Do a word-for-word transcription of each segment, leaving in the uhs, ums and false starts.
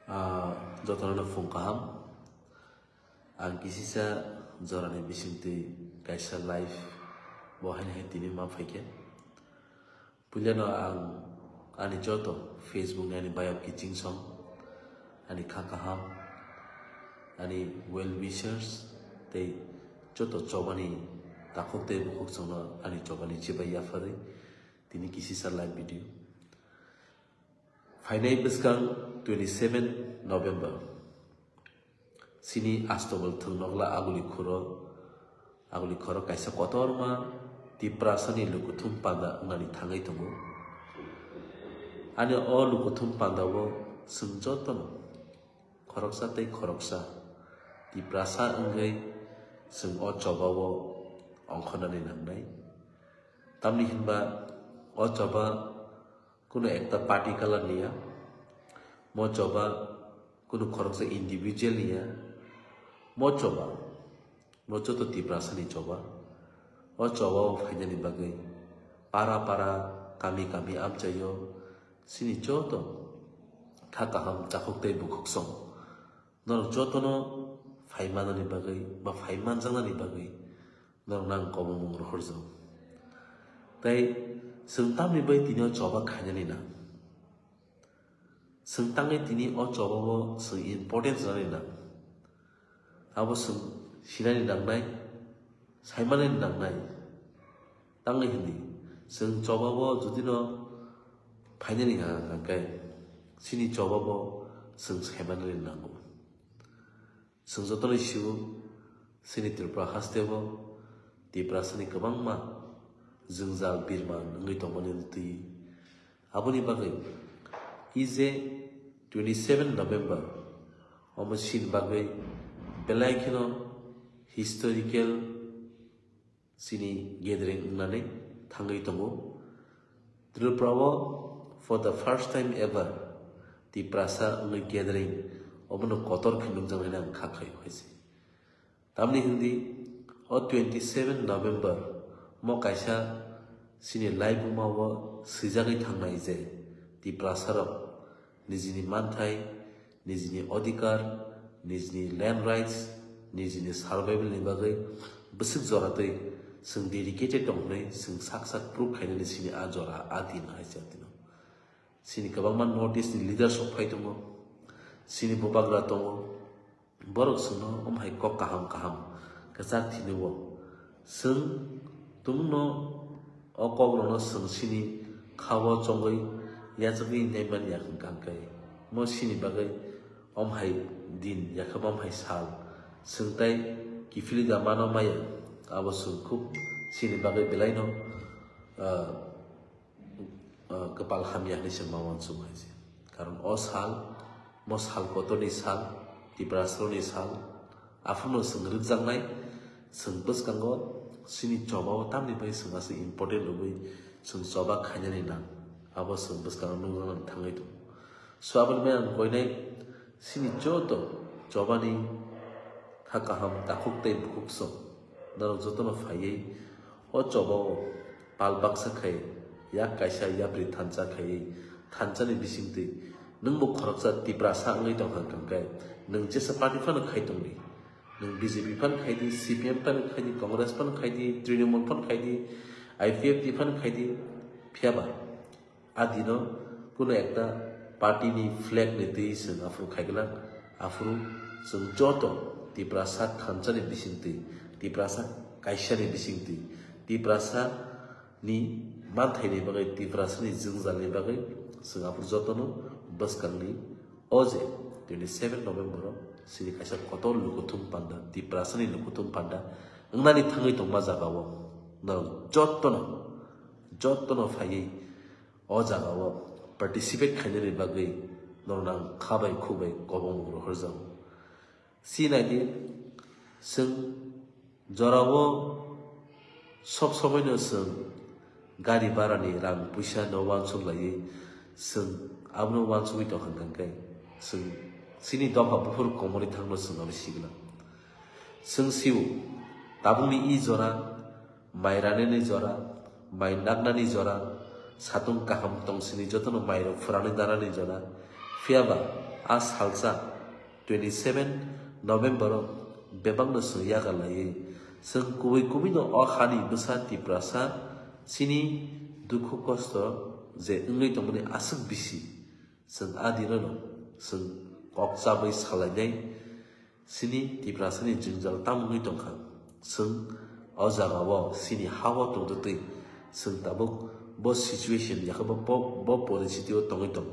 Ah, jotono phung kaham. Ang kisisa jorani bisingtwi kaisa live bo haino hai tini ma phaikhe. Puilano ang ani joto Facebook ni ani bayok kiching song, ani kha kaham, ani well wishers tei joto chobani takhuk tei bukhuk songno ani chobani chibai yapharwi tini kisisa live video. Phainai bwskang twenty seven November. Sini Astobal thwngnokla aguli khoro, aguli khoro kaisa kotorma Tiprasani lukuthum panda wngnani thangwi tongo. Ani o lukuthum pandao chwng jotono khoroksa tei khoroksa Tiprasa wngwi chwng o chobao ongkhornani nangnai. Tamni hinba o choba kunu ekta party color ni ya, mo choba kunu khoroksa individual ni ya, mo choba, mo joto Tiprasa ni choba, o choba o phainani bagwi para para, kami kami amchaio, sini joto kha kaham takhuk tei bukhuk song. Norok jotono phai manani bagwi ba phai manjaknani bagwi norokno ang kobongmung rohorjago. Tei chwng tamni bai tini o choba khainani nang? Chwng tangwi tini o chobao chwng importance rwnani nang? Abo chwng sinani nangnai, saimanani nangnai. Tangwi hindi, chwng chobao judino phainani hwnka hwnkhe, chini chobao chwng saimanani nango. Chwng jotono sio, chini Tripura hasteo Tiprasani kwbangma jwngjal birman wngwi tongmani twi. Aboni bagwi, ije twenty seven November, omo chini bagwi belai kheno historical chini gathering wngnani thangwi tongo. Tripura o for the first time ever Tiprasa wngwi gathering obono kotor khe nukjaknai ang kha khaio hai se. Tamni hindi o twenty seven November mo kaisa chini laibuma o swijagwi thangnai je Tiprasa rok nijini manthai, nijini odhikar, nijini land rights, nijini survival ni bagwi bwswk jora twi chwng dedicated tong hwnwi chwng sak sak proof khainani chini a jora a din hai se tino. Chini kwbangma North East ni leaders rok phai tongo, chini bubagra tongo, borok chwngno omo hai kok kaham kaham kwchak thini o. Chwng tumungno o kokrokno chwng chini kha-o chongwi yachagwi naimani ya hwnkha hwnkhe, mo chini bagwi omo hai din ya khe omo hai sal chwng tai kiphilwi da mano maya, abo chwng khub chini bagwi belaino, ah, ah, kwpal hamya hinwi se ma uansuk hai se. Karon o sal, mo sal kotorni sal, Tiprasarokni sal, aphano chwng rwkjaknai, chwng bwskango chini chobao tamni bai chwng aswk important rwgwi chwng choba khainani nang, abo chwng bwskango nukjaknani thangwi tongo. So aboni bai ang koinai chini joto chobani kha kaham takhuk tei bukhuk song norok jotono phaiwi o chobao pal baksa khai, yak kaisa yapri thansa khaiwi thansani bisingtwi nwngbo khoroksa Tiprasa wngwi tongkha hwnkhe nwng jesa party phano khai tongdi. Nwng B J P phano khai di, C P M phano khai di, Congress phano khai di, Trinamool phano khai di, I P F T phano khai di, phiyaba a dino kuno ekta party ni flag ni twi chwng aphuru khai gwnang, aphuru chwng joto Tiprasa thansa ni bisingtwi, Tiprasa kaisa ni bisingtwi, Tiprasa ni manthai ni bagwi, Tiprasa ni jwngjal ni bagwi chwng aphuru jotono bwskang ni o je twenty seven November o chini kaisa kotor lukuthum panda, Tiprasa ni lukuthum panda wngnani thangwi tongma jaga o norok jotono, jotono phaiwi o jaga o participate khainani bagwi norokno ang kha bai khuk bai kobong rohorjago. Si naidi, chwng jorao sob somoino chwng gari barani rang puisa no uansuk laiwi chwng abono uansugwi tongkha hwnkhe chwng chini dopha buphuru komorwi thangno chwng abo sigla. Chwng sio tabukni i jora mai ranani jora, mai naknani jora, satung kaham tongsini jotono mairok phwrangwi danani jora, Phiya ba a salsa twenty seven November o bebakno chwng yakarlaiwi chwng kubui kubui no o hani bwsa Tiprasa chini dukhu kosto je wngwi tongmani aswk bisi chwng a dino no chwng kok chabwi salainai. Chini Tiprasa ni jwngjal tamo wngwi tongkha, chwng o jaga o chini ha o tongtwtwi chwng tabuk bo situation yakhe bo, bo, bo poristiti o tongwi tong,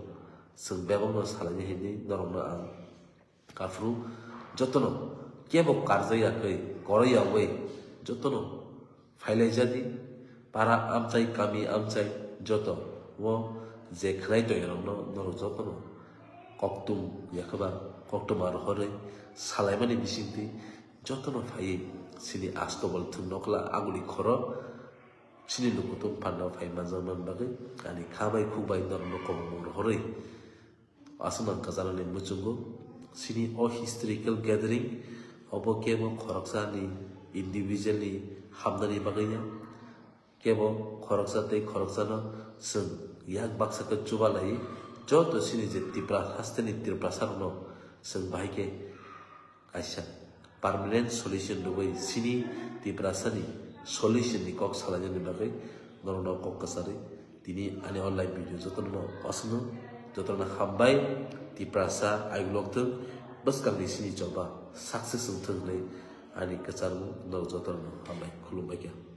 chwng bebakno salainai hinwi norokno ang aphuru jotono kebo karjak yakwi koroi yagwi jotono phailaijadi, para amchai, kami amchai joto o je khwnai tongya rokno norok jotono koktum yakhe ba koktwma rohorwi salaimani bisingtwi jotono phaiwi chini Astobol thwng nokla aguli khoro chini lukutung panda phai manjakmani bagwi ani kha bai khuk bai norokno kobongmung rohorwi aswk man kwcharani muchungo chini o historical gathering obo kebo khoroksa ni individual ni hamnani bagwi ya. Kebo khoroksa tei khoroksano chwng yak baksa khe chubalai joto chini je Tipra hasteni Tiprasarokno chwng bahai khe kaisa permanent solution rwui chini Tiprasani solution ni kok salainani bagwi norokno kok kwcharwi tini ani o live video jotono aswkno jotono hambai. Tiprasa aigulok thwng bwskangni chini choba success wngthwng hwnwi ani kwcharmung norok jotono hambai khulumbai kha.